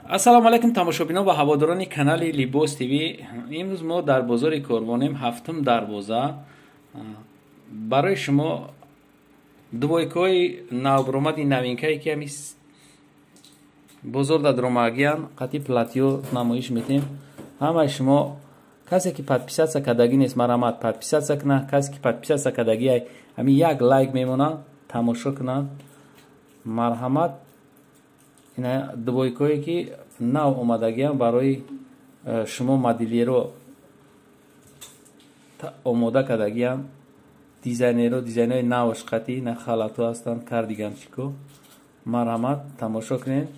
Ассалому алайкум тамошобинон ва ҳаводорони канали Либос ТВ. Имрӯз мо дар бозори Корвонем, ҳафтум дарвоза. Барои шумо двойкаҳои навбаромади новинкае ки ҳами бозор дар дромагиян қатъи платьё намоиш метем. Ҳамаи шумо касе ки подписаться кардагӣ нест, марҳамат подписаться кунад. Касе ки подписаться кардагӣ ҳами як лайк мемонад, тамошо кунад. Марҳамат, ина двойкое ки нав омадагиам барои шумо модельеро омода кардагиам, дизайнеро, дизайнҳои навш қатъи на халатҳо ҳастанд, кардиганчико. Марҳамат, тамошо кунед.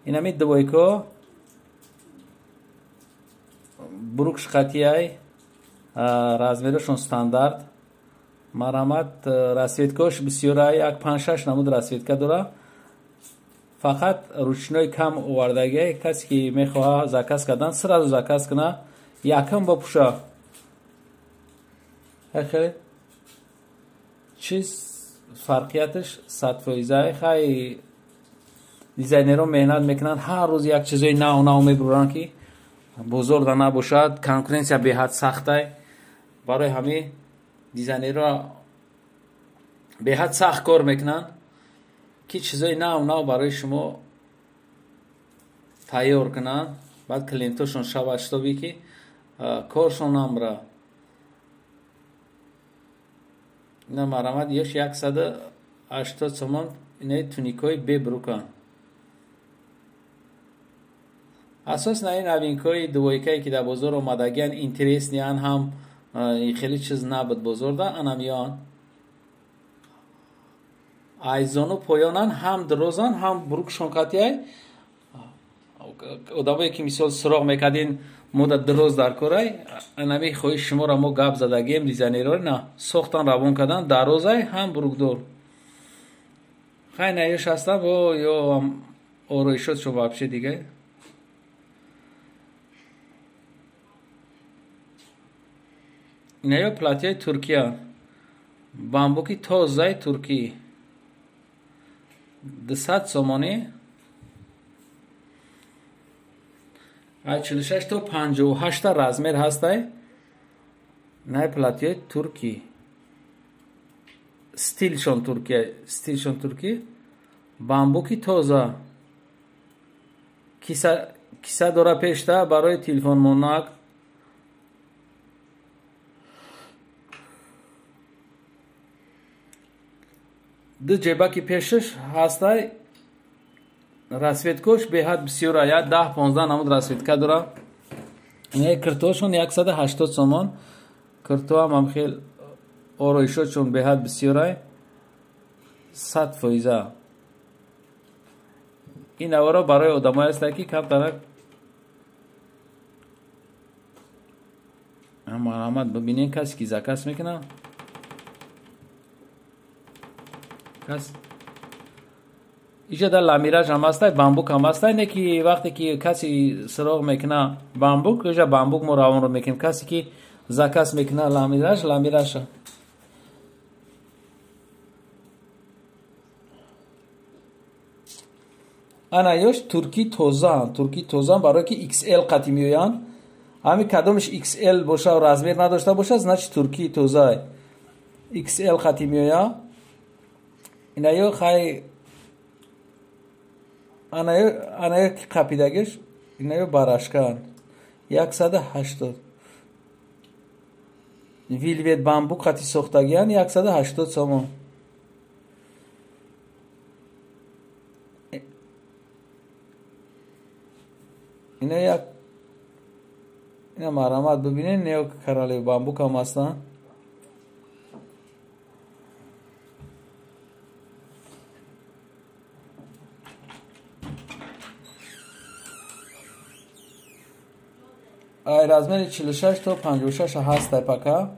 Инами двойко брукш қатъиай, размерошон стандарт. Марҳамат, расцветкаош бисёрай, як 5-6 намуд расцветка дора. Фақат ручной кам овардагиай. Касе ки мехоҳа заказ кардан, сразу заказ куна, якам бапуша. Хеле чиз фарқияташ 100%. Хай, дизайнерон меҳнат мекунанд, ҳар рӯз як чизои нав нав мебуранд ки бозор да набошад, конкуренсия беҳад сахтай. Барои ҳамин дизайнерро беҳад сахт кор мекунанд ки чизои нав нав барои шумо тайёр кунанд, баъд клиентошон шавад, шитобе ки коршон намра. Ина марҳамат, ёш 180 сомон. Инаи туникҳои бебрукан. Асос на ин новинкҳои двойкае ки дар бозор омадагиян, интересниян, ҳам хеле чиз набуд бозорда, анам ён айзону поёнан, ҳам дурозан, ҳам брукшон қатъиай. Одамое ки мисол суроғ мекардин мода дроз дар корай, анами хоҳиш шуморо мо гап задагием, дизайнерҳо на сохтан равон кардан, дарозай ҳам брукдор. Хай, наёш ҳастан бо ё ороишотшон вообще дига. Инаё платьяи Туркия, бамбуки тозаи туркӣ, 200 сомонӣ, аз 46 то 58 размер ҳастай. Инаи платьяи туркӣ, стилшон туркия, стилшон туркӣ, бамбуки тоза, киса дора пешта барои телефонмонак. Ду ҷебаки пешаш ҳастай. Расцветкош беҳад бисёра, як 10-15 намуд расцветка дора. Инаи киртоошон 180 сомон. Киртоам ҳам хел ороишотшон беҳад бисёрай, 100%. Ин наворо барои одамое ҳастанд ки камтарак марҳамат бибинед, касе ки заказ мекунад. Кас иҷа дар ламираж ҳам ҳастай, бамбук ҳам ҳастай. Не ки вақте ки касе суроғ мекуна бамбук, иҷа бамбук мо равонро мекунем. Касе ки заказ мекуна ламираж, ламираша. Ана ёш туркӣ тозаан, туркӣ тозаан, барое ки XL қатӣ меоянд. Ҳами кадомаш XL боша ва размер надошта боша, значит туркӣ тозаай. XL қатӣ меояд. Инаё хай, анаё ки қапидагиш, инаё барашкаан, 180. Вилвет бамбук қати сохтагиян, 180 сомон. Ина як, ина марҳамат бибинед, нео кораллеви бамбук ҳам ҳастанд. Ай размери 46 то 56 ҳастай пака.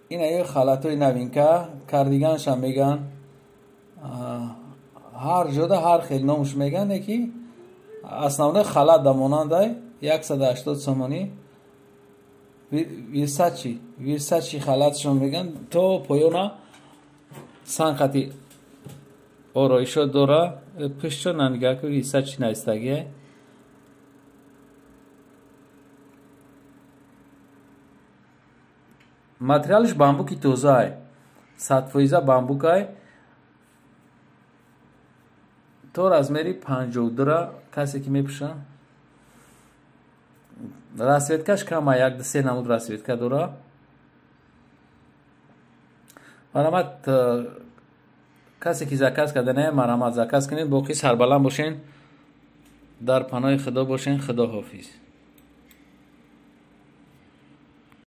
Ина ё халатҳои новинка, кардиганшам меган. Ҳар ҷода ҳар хел номш меган, яки основной халат да монандай, 180 сомонӣ. Версачи, Версачи халатшон меган, то поёна сан қати Ороишо дора. Пуштшо нигоҳ ку, иса чӣ навистагие. Материалаш бамбуки тозаай, 100% бамбукай. То размери 52-ра касе ки мепӯша. Расцветкаш кама, як се намуд расцветка дора. Марҳамат, касе ки заказ кардане, марҳамат, заказ кунед. Боқӣ сарбаланд бошен, дар паноҳи Худо бошен. Худо ҳофиз.